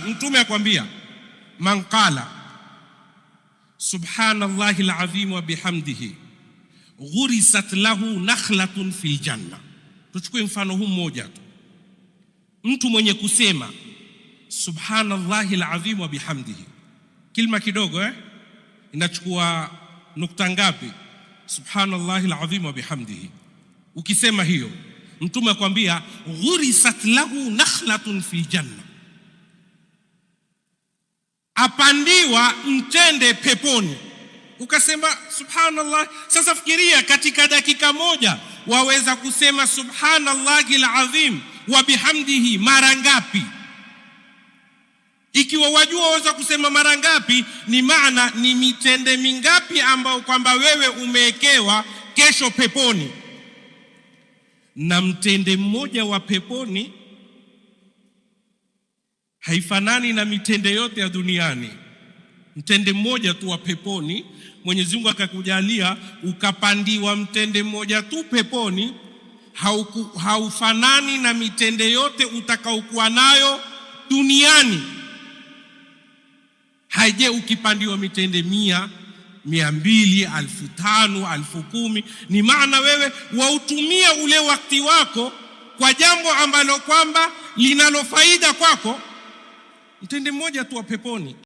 Mtume akwambia, man qala subhanallahi alazim wa bihamdihi ghurisat lahu nakhlatun fil janna. Tuchukue mfano huu mmoja tu, mtu mwenye kusema subhanallahi alazim wa bihamdihi, kilma kidogo inachukua nukta ngapi? Subhanallahi alazim wa bihamdihi. Ukisema hiyo, Mtume akwambia ghurisat lahu nakhlatun fil janna, apandiwa mtende peponi. Ukasema subhanallah. Sasa fikiria, katika dakika moja waweza kusema subhanallahi alazim wa bihamdihi mara ngapi? Ikiwa wajua waweza kusema mara ngapi, ni maana ni mitende mingapi ambayo kwamba wewe umewekewa kesho peponi. Na mtende mmoja wa peponi haifanani na mitende yote ya duniani. Mtende mmoja tu wa peponi, Mwenyezi Mungu akakujalia ukapandiwa mtende mmoja tu peponi, haufanani na mitende yote utakaokuwa nayo duniani. Haije ukipandiwa mitende 100, 200, 5,000, 10,000, ni maana wewe wautumia ule wakati wako kwa jambo ambalo kwamba linalo faida kwako. Mtende mmoja tu wa peponi.